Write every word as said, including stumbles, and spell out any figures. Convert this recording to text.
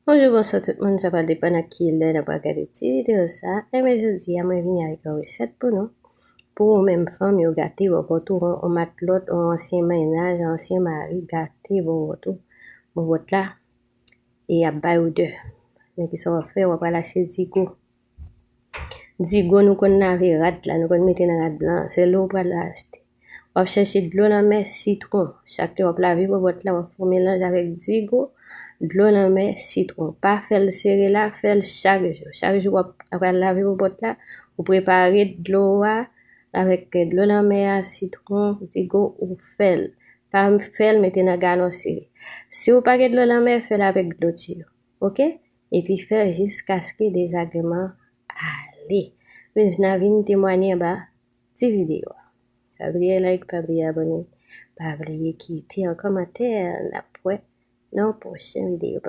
Bonjou, bonswa tout moun, sa pral depann ak kilè n ap gade ti videyo sa. Enben, jodi a, mwen vini avèk yon resèt pou nou. Pou ou menm fanm, yo gate bòbòt ou, yon, yon matlòt, yon ansyen mennaj, yon ansyen mari, gate bòbòt ou, bòbòt la, e y ap bay odè. Men kisa w ap fè, w ap al achte digo. Digo nou konn lave rad la, nou konn mete nan rad blan, se li w pral achte. W ap chèche dlo lanmè, sitwon. Chak lè w ap lave bòbòt la, w ap fè yon melanj avèk digo, dlo lanmè, sitwon. Pa fè l sere la, fè l chak jou. Chak jou w ap, ap lave bòbòt la, ou prepare dlo a avèk dlo lanmè a, sitwon, digo, ou fè l. Pa fè l mete nan galon sere. Si w pa gen dlo lanmè, fè l avèk dlo tiyo. Oke? Epi fè jiskaske dezagreman ale. Vin, n a vin temwanye anba ti videyo a. Pa bliye like, pa bliye abòne, pa bliye kite yon kòmantè. N ap wè nan yon pwochen videyo.